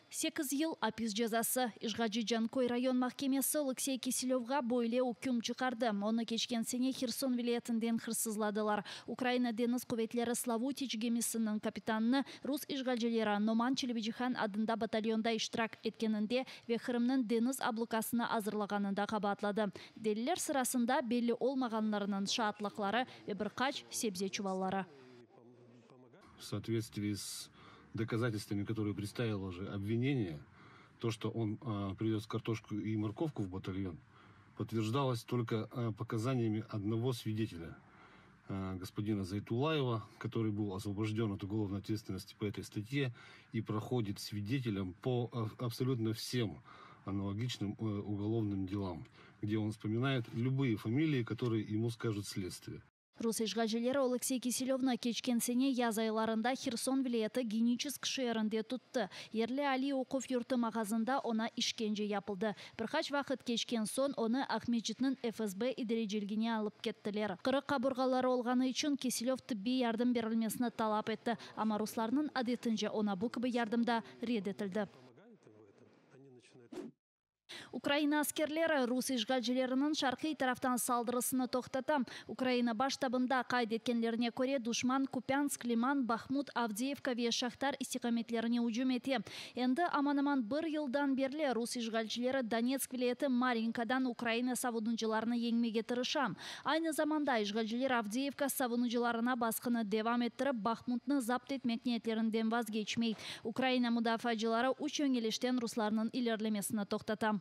Sekiz yıl apis cezası. İşğalci Canköy rayon mahkemesi Oleksey Kiselövğa böyle üküm çıqardı. Onı keçken sene Herson vilâyetinden hırsızladılar. Ukraina deñiz quvetleri Slavutiç gemisiniñ kapitanını rus işğalcileri Noman Çelebicihan adında batalyonda iştirak etkeninde ve Qırımnıñ deñiz ablukasını azırlağanında qabaatladı. Deliller sırasında belli olmağanlarnıñ şaatlıqları ve bir qaç sebze çuvalları. В соответствии с доказательствами, которые представило же обвинение, то, что он привез картошку и морковку в батальон, подтверждалось только показаниями одного свидетеля, господина Зайтулаева, который был освобожден от уголовной ответственности по этой статье и проходит свидетелем по абсолютно всем аналогичным уголовным делам, где он вспоминает любые фамилии, которые ему скажет следствие. Rus işğalcileri Oleksey Kiselövni keçken sene yaz aylarında Herson vilâyeti Geniçesk şeerinde tuttı. Yerli aliy oquv yurtu mağazında oña işkence yapıldı. Bir qaç vaqıt keçken soñ onı Aqmescitniñ FSB idareciligine alıp kettiler. Qırıq qaburğaları olğanı içün Kiselöv tıbbiy yardım berilmesini talap etti, amma ruslarnıñ adetince oña bu kibi yardım da red etildi. Ukraina askerleri rus işğalcileriniñ şarqiy taraftan saldırısını toqtata. Ukraina Baş ştabında qayd etkenlerine köre, duşman Kupânsk, Liman, Bahmut, Avdeyevka ve Şahtar istiqametlerine ücüm ete. Endi aman-aman bir yıldan berli rus işğalcileri Donetsk vilâyeti Marinkadan Ukraina savunucılarını yeñmege tırışa. Aynı zamanda işğalciler Avdeyevka savunucılarına basqını devam ettirip, Bahmutnı zapt etmek niyetlerinden vazgeçmey. Ukraina mudafaacıları üç yöñelişten ruslarnıñ ilerlemesini toqtata.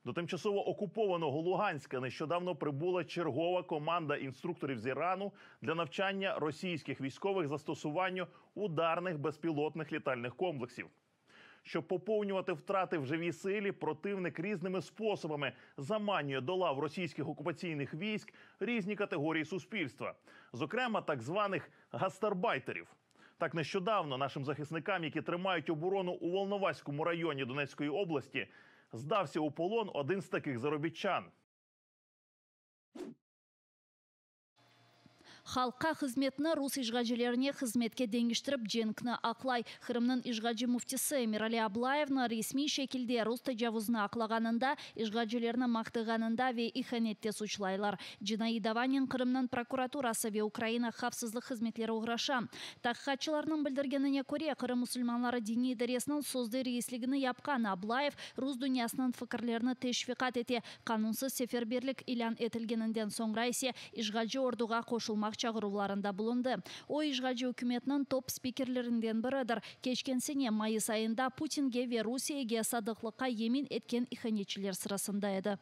До тимчасово окупованого Луганська нещодавно прибула чергова команда інструкторів з Ірану для навчання російських військових застосуванню ударних безпілотних літальних комплексів. Щоб поповнювати втрати в живій силі, противник різними способами заманює до лав російських окупаційних військ різні категорії суспільства, зокрема так званих гастарбайтерів. Так нещодавно нашим захисникам, які тримають оборону у Волноваському районі Донецької області, здався у полон один з таких заробітчан. Halqqa hızmetni rus işğalcilerine hızmetke deñiştirip cenkni aqlay. Qırımnıñ işğalci müftisi Emirali Ablayevni resmiy şekilde rus tecavuzını aqlağanında, işğalcilerni maqtağanında ve ihanette suçlaylar. Cinaiy davanen Qırımnıñ prokuraturası ve Ukraina havfsızlıq hızmetleri oğraşa. Taqiqatçılarnıñ bildirgenine köre, Qırım musulmanları diniy idaresiniñ sözde reisligini yapqan Ablayev rus dünyasınıñ fikirlerini teşviqat ete, qanunsız seferberlik ilân etilgeninden soñra ise işğalci orduğa qoşulmaq çağıruvlarında bulundı. O, işğalci ükümetniñ top spikerlerinden biridir. Keçken sene mayıs ayında Putinge ve Rusiyege sadıqlıqqa yemin etken ihanetçiler sırasında edi.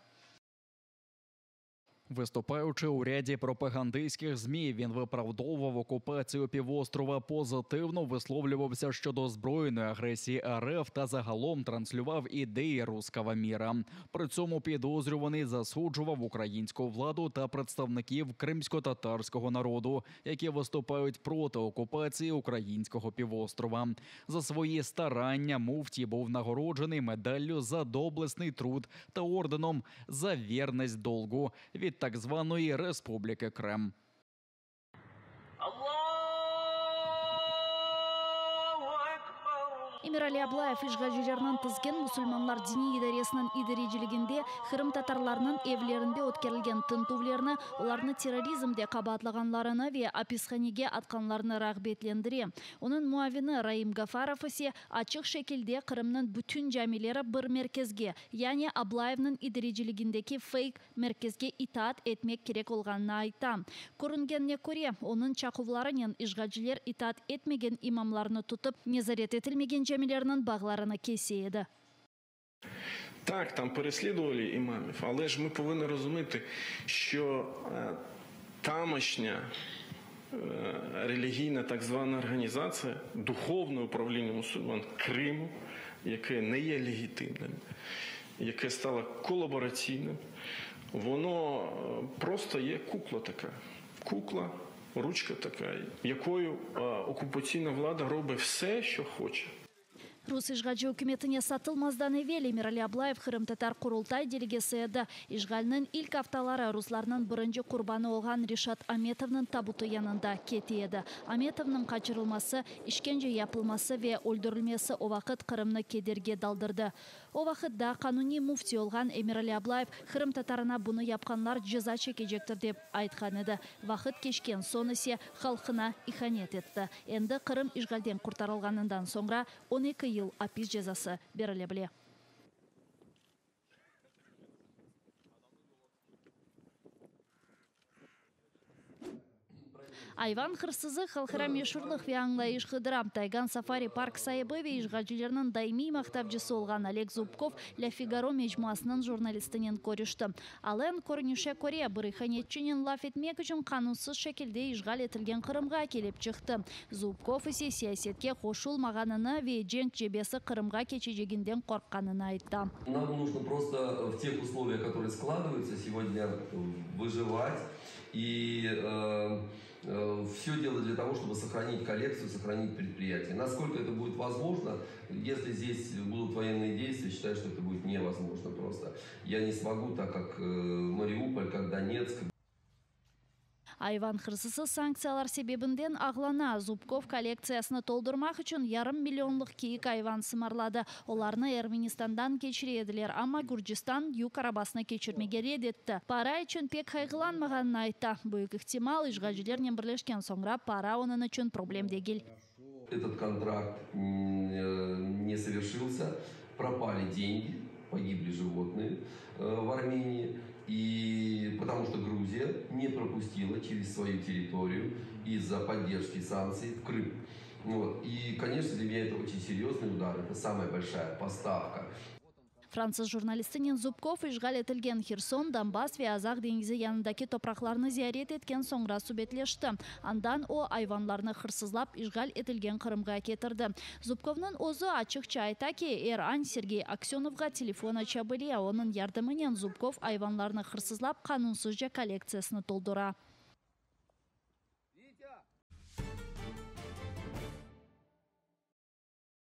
Виступаючи у ряді пропагандистських ЗМІ, він виправдовував окупацію півострова, позитивно висловлювався щодо збройної агресії РФ та загалом транслював ідеї русского мира. При цьому підозрюваний засуджував українську владу та представників кримськотатарського народу, які виступають проти окупації українського півострова. За свої старання муфтій був нагороджений медаллю за доблесний труд та орденом за вірність долгу від так званої Республіки Крим. Emirali Ablayev işğalcilerniñ tizgen musulmanlar diniy idaresiniñ idareciliginde qırımtatarlarnıñ evlerinde ötkerilgen tintüvlerni, olarnı terrorizmde qabaatlağanlarını ve apishanege atqanlarını rağbetlendire. Onıñ muavini Raim Gafarov ise açıq şekilde Qırımnıñ bütün camileri bir merkezge, yani Ablayevniñ idareciligindeki feyk merkezge itaat etmek kerek olğanını ayta. Körüngenine köre, onıñ çaquvlarınen işğalciler itaat etmegen imamlarnı tutıp, nezaret etilmegen camilerniñ bağlarını kese edi. Так, там переслідували імамів, але ж ми повинні розуміти, що тамошня релігійна так звана організація, духовне управління мусульман Криму, яке не є легітимним, яке стало колабораційним, воно просто є кукла така. Кукла, ручка така, якою окупаційна влада робить все, що хоче. Rus işğalci ükümetine satılmazdan evel Emirali Ablayev Qırımtatar Qurultay delegesi edi. İşğalniñ ilk aftaları ruslarnıñ birinci qurbanı olğan Reşat Ametovnıñ tabutı yanında kete edi. Ametovnıñ qaçırılması, işkence yapılması ve öldürilmesi o vaqıt Qırımnı kederge daldırdı. O vaqıt daa qanuniy müfti olğan Emirali Ablayev qırımtatarına bunı yapqanlar ceza çekecektir dep aytqan edi. Vaqıt keçken soñ ise halqına ihanet etti. Endi Qırım işğalden qurtarılğanından soñra 12 yıl apis cezası berile bile. Ayvan hırsızı halqara meşurlıq ve añlayış qıdıra. Taygan safari park saibi ve işğalcilerniñ daimiy maqtavcısı olğan Oleg Zubkov Le Figaro mecmuasınıñ jurnalistinen körüşti. Alen, körünüşe köre, bir ihanetçinen laf etmek içün qanunsız şekilde işğal etilgen Qırımğa kelip çıqtı. Zubkov ise siyasetke qoşulmağanını ve cenk cebesi Qırımğa keçeceginden qorqqanını ayttı. Нам нужно просто в тех условиях, которые складываются сегодня, выживать и все делать для того, чтобы сохранить коллекцию, сохранить предприятие. Насколько это будет возможно, если здесь будут военные действия, считаю, что это будет невозможно просто. Я не смогу, так как Мариуполь, как Донецк. Ayvan hırsızı sanktsiyalar sebebinden ağlana. Zubkov kollektsiyasını toldurmaq içün yarım millionlıq kiyik ayvan sımarladı. Olarnı Ermenistandan keçire ediler, amma Gürcistan yük arabasını keçirmege red etti. Para içün pek qayğılanmağanını ayta. Büyük ihtimal, işğalcilernen birleşken soñra para onıñ içün problem degil. Этот контракт не совершился, пропали деньги, погибли животные в Армении, и потому что Грузия не пропустила через свою территорию из-за поддержки санкций в Крым. Вот. И, конечно, для меня это очень серьезный удар, это самая большая поставка. Fransız jurnalistinen Zubkov işğal etilgen Herson, Donbass ve Azaq deñizi yanındaki topraqlarnı ziyaret etken soñra subetleşti. Andan o, ayvanlarnı hırsızlap işğal etilgen Qırımğa ketirdi. Zubkovnıñ özü açıqça ayta ki, er an Sergey Aksönovğa telefon aça bile, onıñ yardımınen Zubkov ayvanlarnı hırsızlap qanunsızca kollektsiyasını toldura.